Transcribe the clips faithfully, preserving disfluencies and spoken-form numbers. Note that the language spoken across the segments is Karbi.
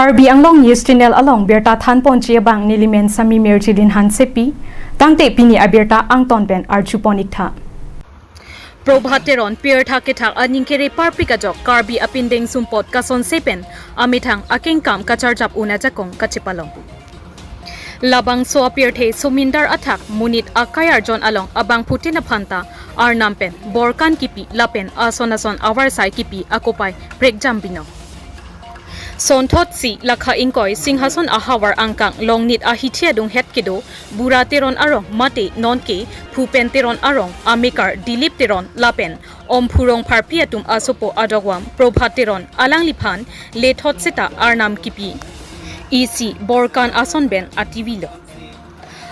Karbi Anglong News Channel along birta thanponji abang nelimen Sami Mirjilin Hansepi, tangte pini abirta angton pen arjupon iktha. Probhat Teron pirtha kethak aning kere parpik ajok Karbi apindeng sumpot kasonse pen amethang akengkam kacharjap un ajakong kachepalong. Labangso apirthe somindar athak monit akai arjon along abangphutin aphanta arnam pen borkan kipi lapen ason ason avarsai kipi akopai prekjam binong. Sonthotsi lakha ingkoi Singhason ahavar angkang Longnit ahithi adunghet kedo Bura Teron arong mate nonke Phupen Teron arong amekar Dilip Teron lapen Omphurong Pharpi atum asopo adokvam Probhat Teron alangliphan lethot seta arnam kipi isi borkan ason pen ativilo.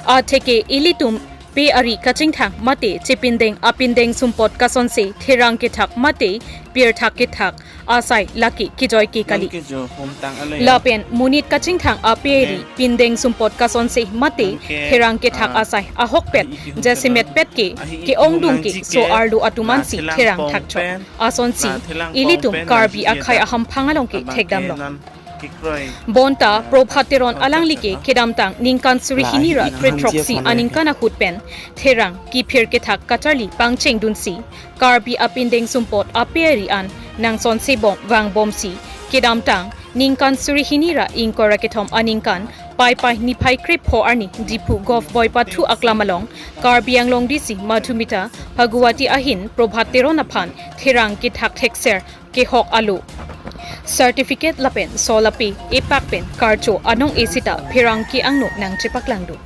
Atheke ilitum pe ari kachingthang mate chepindeng apindeng sumpot kasonse therang kethak mate pirtha kethak asai lake kejoi ke kali. Lapen monit kachingthang ape ari pindeng sumpot kasonse mate therang kethak asai ahokpet jasemetpet ke ke-ongdung ke so arlo atum ansi therang thakchok asonsi ilitum Karbi akhei ahamphang along ke thekdamlo. Bonta Probhat Teron alangli ke kedamtang ningkan suri hini ra kre throksi aningkan ahut pen therang kiphir kethak kacharli pangchengdunsi Karbi apindeng sumpot ape ari an nangsonse bom vangbomsi kedamtang ningkan suri hini ra ingkoi ra kethom aningkan Paipai niphai krepho arni Diphu Govt Boipathu aklam along Karbi Anglong D C Madhumita Phagwati ahin Probhat Teron aphan therang kethak thekser kehok alo certificate lapen solapi epak pen karcho anong esita pherangke angno nangchepaklangdun.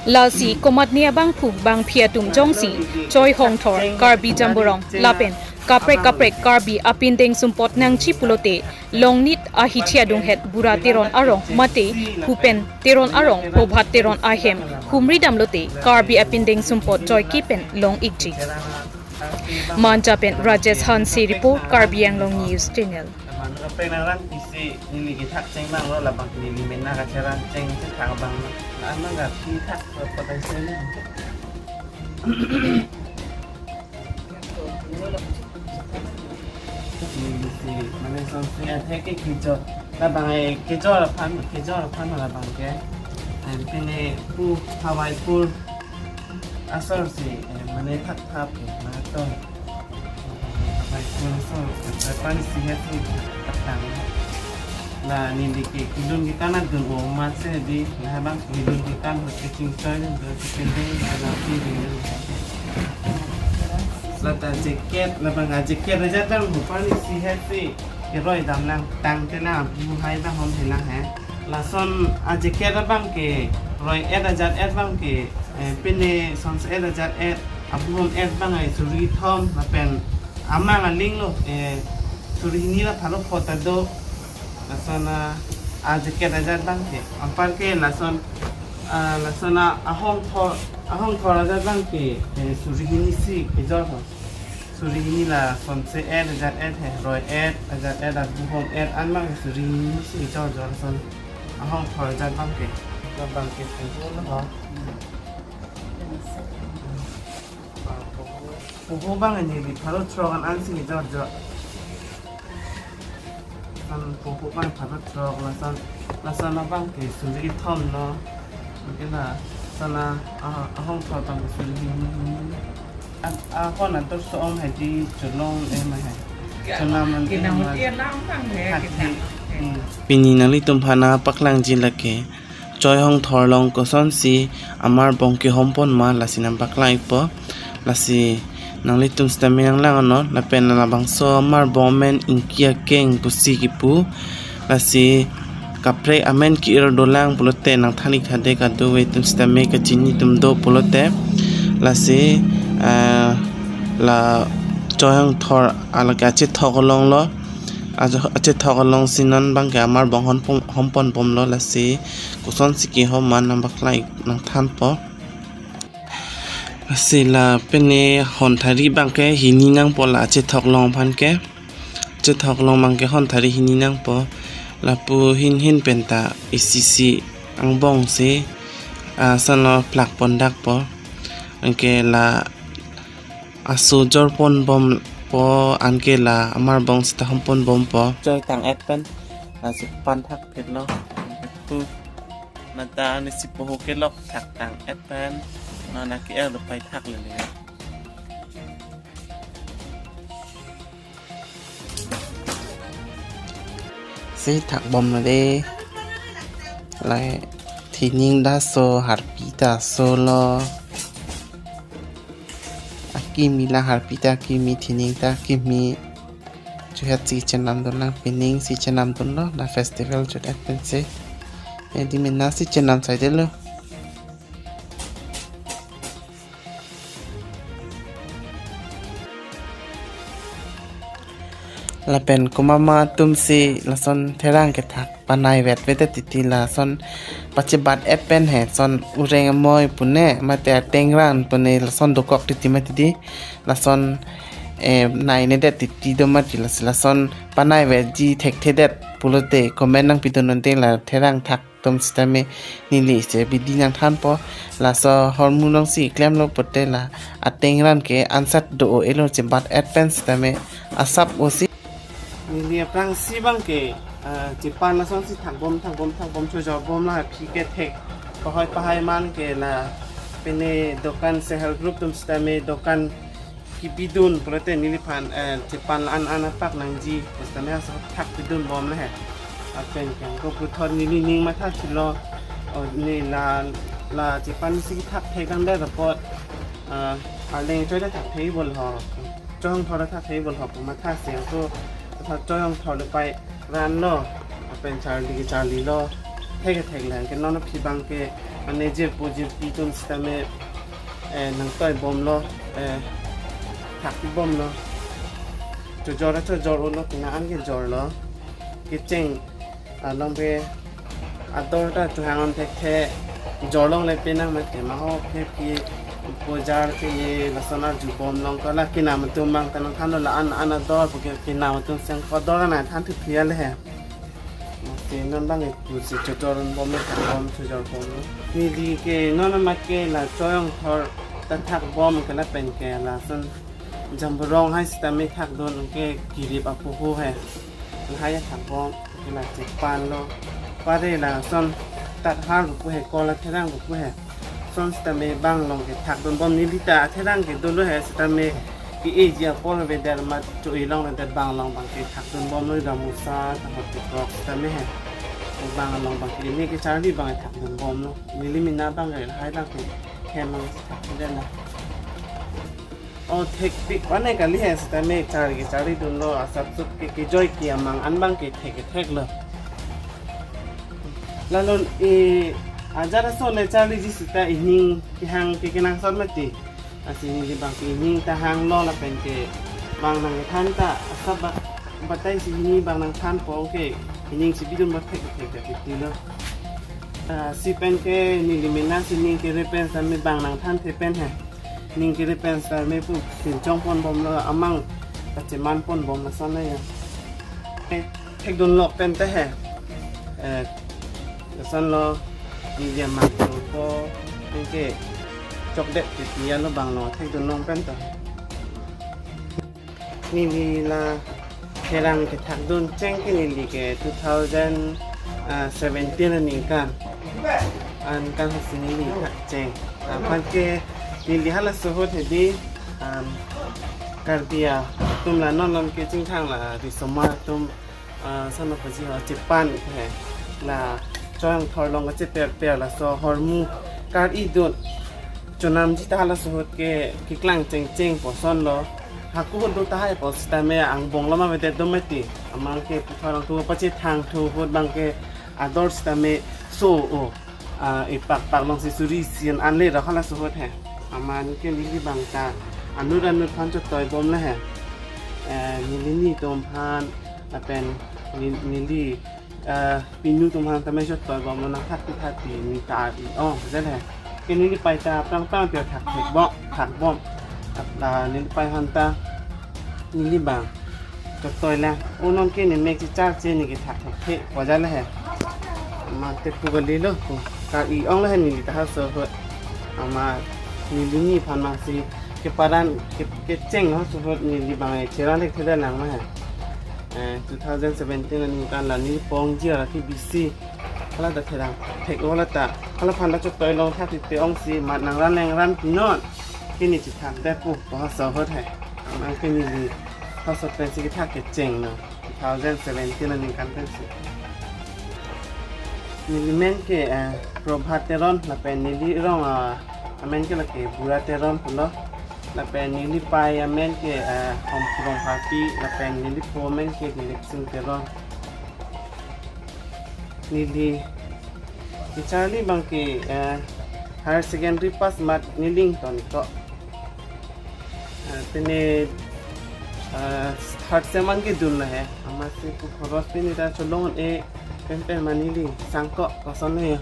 Lasi komatne abangphu bangphi atum jongsi Choi Hongthor, Karbi Jamborong lapen kaprek kaprek Karbi apindeng sumpot nangji pulote Longnit ahithi adunghet Bura Teron arong mate Phupen Teron arong Probhat Teron ahem humri damlote Karbi apindeng sumpot joike pen long ikji. Manja pen Rajesh Hanse report, Karbi Anglong News Channel. Manu kaprek nang rang pisi neli kethak cheng abang lo labang neli mena kacherang cheng chethak abang lo. Anang ka pithak potential. Neli si mane sonsi atheke kejor. Labang ai kejor aphan, kejor aphan labang ke. Em, pine pu Hawaii pur asor si, eh, mane thap thap, eh, mane to. Hawaii pur asor, eh, pan si ha si patang. La neli ke kedun kekan adun o ma se di, la bang kedun kekan hot keching choi, la keching ding, la la pi ding. Lata jacket, labang a jacket aja dam ho pan si ha si. Keroi dam nangtang te na bu hai bang hom hena he. Lason a jacket abang ke roi et ajat et abang ke, eh, pine sons et ajat et, abu hom et abang ai suri thom, lapen amang aling lo, eh, suri hini ra pharo phota do. Lason a, a jacket ajat abang ke. Anpar ke lason, ah, lason a, ahongthor, ahongthor ajat abang ke, eh, suri hini si kejor ho. Suri hini la sonse et ajat et he, roi et ajat et, abu hom et, anmang suri hini si jor jor son. Ahongthor ajat abang ke. Abang ke suri hini ho. Poho abang ini di pharo throk an ansi jor jor. An poho abang pharo throk lason, lason abang ke suri thom lo. Mungkin lason a, ah, ahongthor abang ke suri hini. Ah, ah, kon atur so-ong hai di cholong eh ma hai. Chonam an eh ma. Kinamut ya lang bang ya, hati. Kinam. Hmm. Pini nanglitum aphan paklangji lake Choi Hongthor along kosonsi amarbong kehom pon ma lasi nangpaklang ikpo. Lasi nanglitum sitame nanglang non lapen labangso amarbong amen Ingki Akeng pusi kipu. Lasi kaprek amen ke-ir dolang pulote nangthan ik thade, kadokave atum sitame kachini atum do pulote. Lasi, ah, la Choi Hongthor alake achethok along lo. Ajo-, achethok alongsi non abang ke amarbong hom pon, hom pon bomlo, lasi kosonsi kehom ma nangpaklang ik nangthanpo. Lasi la pine honthari abang ke hini nangpo la achethok along aphan ke. Achethok along abang ke honthari hini nangpo. Lapu hin hin penta isi isi angbong si, ah, sanlo plak pon dakpo. Anke la aso jor pon bompo, anke la amarbong sita hom pon bompo. Choi tang et pen. Lasi pan thak phitlo. Tu nata ni si poho kelok thak tang et pen. Nana ke el pai thak lele. Si thak bom lo de. Lai thining daso, harpi ta solo. Akimi la, harpi ta akimi, thining ta akimi. Chuhet si chenam dun lang, pining si chenam dunlo, la festival chot et pensi. Edi mena si chenam saidelo. Lapen komat atum si lason therang kethak panai vet vet titi, lason pachebat et pen he, son ureng amoi pune mate ateng ran pune lason dokok titi mati di, lason, eh, nai ne det titi do mati, lasi lason panai vetji thekthedet pulote comment nangpi dun nonte, la therang thak atum sitame neli si bidi nangthanpo. Laso hormu along si klemlo pote la ateng ran ke ansat do-o elo, chebat et pen sitame asap-o si. Neli aphrangsi abang ke, ah, chepan lason si thak bom, thak bom, thak bom, chojor bom la aphi kethek pahoi pahai man ke la pine dokan self help group atum sitame dokan kipi dun pulote neliphan, eh, chepan an an apak nangji, sitame aso thak pidun bom le he. Lapen ke ko puthot neli ning matha thulo, o, ne la, la chepan si thak thek tangdet apot, ah, arleng choi ta thak thek bol ho. Chong thor ta thak thek bol ho pu matha si ko, thor chong thor le pai ran lo, lapen charli ke charlilo, thek ke thek lang ke non aphi abang ke mane jirpo jirpi atum sitame, eh, nangtoi bomlo, eh, thak pi bomlo. Chojor chojor-olo, kena an kejorlo. Kecheng along ke ador ta chuhang on thekthe, jorlong le penang mate maho ke pi pujar ke ye lason arju bom long ko la kinam atum abang ta nangthanlo, la an an ador pu ke kinam atum seng ko ador nangthan thu phia le he. Mate non abang ke pu si chojor bom le thak bom, chojor bom le. Neli ke non ma ke la choyong thor ta thak bom ke lapen ke lason jamborong hai sitame thak dun ke kirip apoho he. Lahai thak bom ke la chepan lo. Pare lason tat har pu he, ko la therang pu he. Son sitame bang along ke thak dun bom, neli ta therang ke dolo he sitame ke-eji apor avedet amat cho-e long avedet, bang along abang ke thak dun bomlo, gamusa ta hot kekrok sitame he. Bang along abang ke ne kecharli abang thak dun bomlo. Neli mena abang ke lahai abang ke hem abang thak den la. O thekpik ane kali he sitame charli charli dunlo, asap sup ke kejoi ke amang an abang ke thek theklo. Lalo e ajar aso le charliji sita ining kehang ke kenangsot mati. Lasi neli abang ke ining ta hanglo lapen ke bang nangthan ta asap ba-, batai si hini bang nangthanpo ke ining si bidun ba thek thek thek thek lo. Ah, si pen ke neli mena si ning kere pen sitame bang nangthanthe pen he. Ning kere pen sitame pu pinchong pon bomlo, amang kacheman pon bom lason ya. Eh, thek dunlo pen te he. Eh, lason lo, neli amang po, pen ke chokdet ke tia lo bang lo, thek dun long pen ta. Neli la therang kethak dun cheng ke neli ke two thousand seventeen aningkan. Aningkan hasi neli thak cheng. Aphan ke neli halaso ahut hedi, um, Karbi atum la non non ke chingthang la risomar atum, ah, sana paji ho chepan he la choyong thor along kacheper per laso hormu kar-i dun. Chonamji ta halaso ahut ke keklang cheng cheng pu son lo. Hako ahut do tahai pu sitame angbong lo ma avedet do mati. Amang ke puthot along thu pachethang thu ahut abang ke ador sitame so-o. Ah, epak pak along si suri si an le ra halaso ahut he. Amat ke neli abang ta anut anut aphan chotoi bom le he. Eh, neli nitum aphan lapen ne-, neli, eh, pinu atum aphan tame chotoi bomlo, nang thak pi thak pi, ne ta-i-ong pu jal he. Ke neli pei ta aphrang aphrang pi thak thek bom, thak bom. Ap-, ah, neli pei aphan ta neli abang chotoi la. O non ke ne mek chechar che, ne kethak thek thek pu jal he. Amat te pu kalilo pu. Kar-i-ong le he neli ta halaso ahut. Amat neli ni aphan mang si keparan ke, kecheng halaso ahut neli abang cheran thek thek lang ma he. Eh, two thousand seventeen aningkan la neli pongji arlo ke bisi. Hala ta therang thek lo la ta. Hala aphan ta chotoi long thak titi ongsi mat nang ran leng ran pinon. Pini chithak det pu, pa so hot hai. Nang pini di. Halaso pensi kethak kecheng no. Two thousand seventeen aningkan pensi. Neli men ke, eh, Prabhat Teron, lapen neli rong, ah, amen ke lake Bura Teron pulo. Lapen neli pei amen ke, eh, Hom Kurong Party, lapen neli po amen ke Dilip Singh Teron. Neli kacharli abang ke, eh, higher secondary pass mat neli ington ko. Eh, pini, eh, third sem an kedun lahei. Amatsi pu khoros pini ta cholong e pen pen ma neli sangko koson he.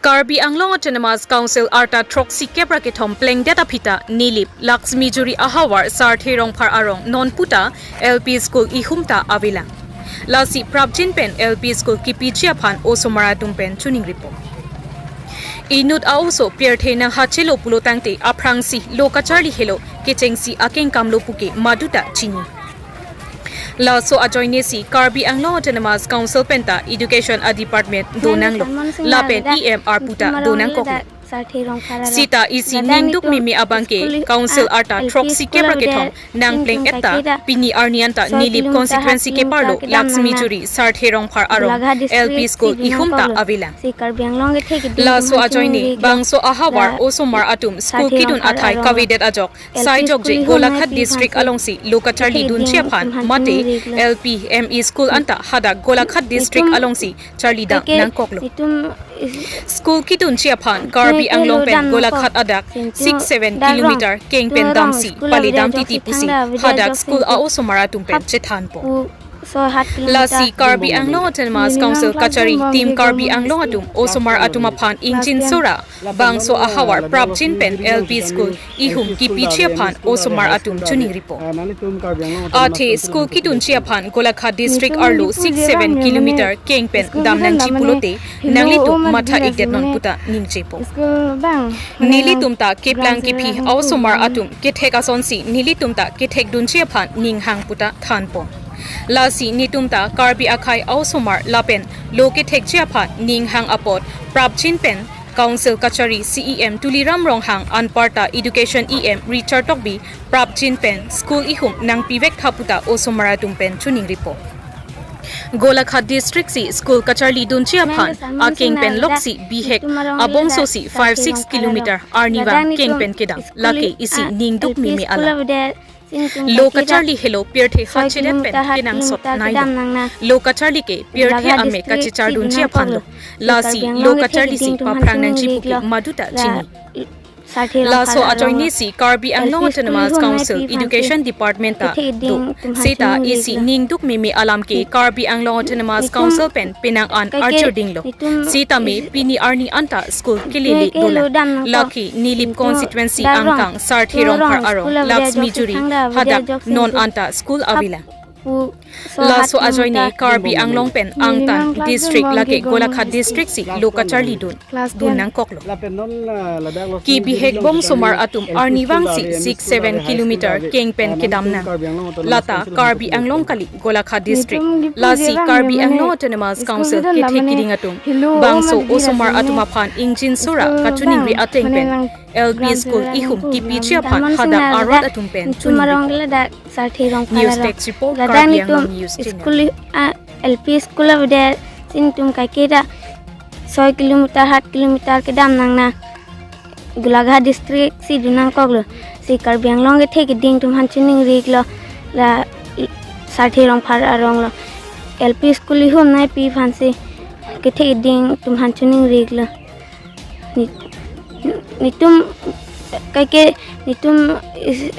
Karbi Anglong Autonomous Council arta throksi kep ra kethom plengdet aphi ta Nilip Laxmi Juri ahavar Sarthe Rongphar arong non puta L P school ihum ta avelang. Lasi prapjin pen L P school kipiji aphan osomar atum pen choningripo. Inut a-oso pirthe nang hachelo pulo tangte aphrangsi lo kacharli helo kechengsi akeng kamlo puke maduta chini. Laso ajoine si Karbi Anglong Autonomous Council penta Education a Department donanglo, lapen E M arpu ta donangkoklo. Sita isi ningduk meme abang ke Council arta throksi kep ra kethom nangpleng et ta pini arni anta Nilip constituency keparlo Laxmi Juri Sarthe Rongphar arong L P school ihum ta avelang. Laso ajoine bangso ahavar osomar atum school kedun athai kavedet ajok sai jokje Golaghat district alongsi lo kacharli dunji aphan mate L P M E school anta hadak Golaghat district alongsi charlidam nangkoklo. School kedunji aphan Karbi Anglong pen Golaghat adak six seven kilometer keng pen damsi palidam titi pusi hadak school a-osomar atum pen chethanpo. Lasi Karbi Anglong Autonomous Council kachari Team Karbi Anglong atum osomar atum aphan ingjinso ra bangso ahavar prapjin pen L P school ihum kipiji aphan osomar atum choningripo. Athe school kedunji aphan Golaghat district arlo six seven kilometer keng pen damnangji pulote nanglitum matha-ikdetnon puta ningjepo. Nelitum ta keplang kephi a-osomar atum kethek asonsi nelitum ta kethekdunji aphan ninghang puta thanpo. Lasi netum ta Karbi akhei a-osomar lapen lo kethekji aphan ninghang apot prapjin pen Council kachari C E M Tuliram Ronghang anparta Education E M Richard Tokbi prapjin pen school ihum nangpivektha puta osomar atum pen choningripo. Golaghat district si school kacharli dunji aphan akeng pen loksi bihek abongso si five six kilometer arnivang keng pen kedam, lake isi ningduk meme alam. Lo kacharli helo pirthe hachedet pen kenangsot nailo. Lo kacharli ke pirthe amek kachechardunji aphanlo. Lasi lo kacharli si paphrang nangji puke maduta chini. Laso ajoine si Karbi Anglong Autonomous Council Education Department ta do. Seta isi ningduk meme alam ke Karbi Anglong Autonomous Council pen penang an arjudinglo. Sitame pini arni anta school kelele dolang. Lake Nilip constituency angkang Sarthe Rongphar arong Laxmi Juri hadak non anta school avelang. Laso ajoine Karbi Anglong pen angtan district lake Golaghat district si lo kacharli dun dun nangkoklo. Kibihek bongsomar atum arnivang si six seven kilometer keng pen kedam nang. Lata Karbi Anglong kali Golaghat district. Lasi Karbi Anglong Autonomous Council kethek keding atum bangso osomar atum aphan ingjinso ra kachoningri ateng pen L P school ihum kipiji aphan hadak arat atum pen choningri. News Desk report, Karbi Anglong News Channel. School, ah, L P school avedet si netum kaike ta soi kilometer, hat kilometer kedam nangnang. Golaghat district si dun nangkoklo. Si Karbi Anglong kethek keding atum aphan choningriklo. La Sarthe Rongphar arong lo. L P school ihum nangpi aphansi kethek keding atum aphan choningriklo. Ne-, netum kaike netum is-,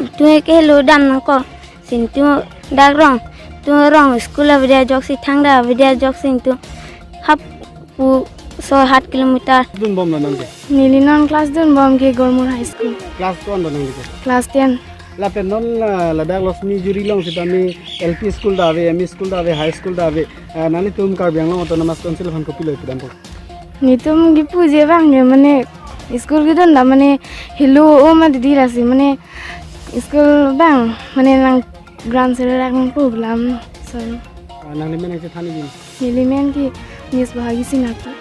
netum kaike lo dam nangkok. Si netum dak rong, netum rong school avedet ajoksi, thangta avedet ajoksi netum hap pu soi hat kilometer. Dunbomlo nangke? Neli non class dunbom ke Gormur High School. Class ko-an do nangke? Class ten. Lapen non, ah, ladak Laxmi Juri along sitame L P school ta ave, M E school ta ave, high school ta ave. Ah, nanglitum Karbi Anglong Autonomous Council aphan kopilo pidampo? Netum kipu je abang ke mane school kedun ta mane helo o ma didi lasi mane school abang mane nang grant serak nang problem son. Ah, nangli men nangchethan nangji? Neli men ke Miss Bahagi Singati.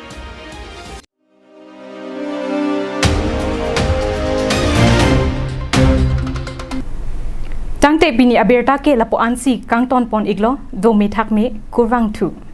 Tangte pini abirta ke lapu-ansi kangton pon iklo, dome thakme, kurvangthu.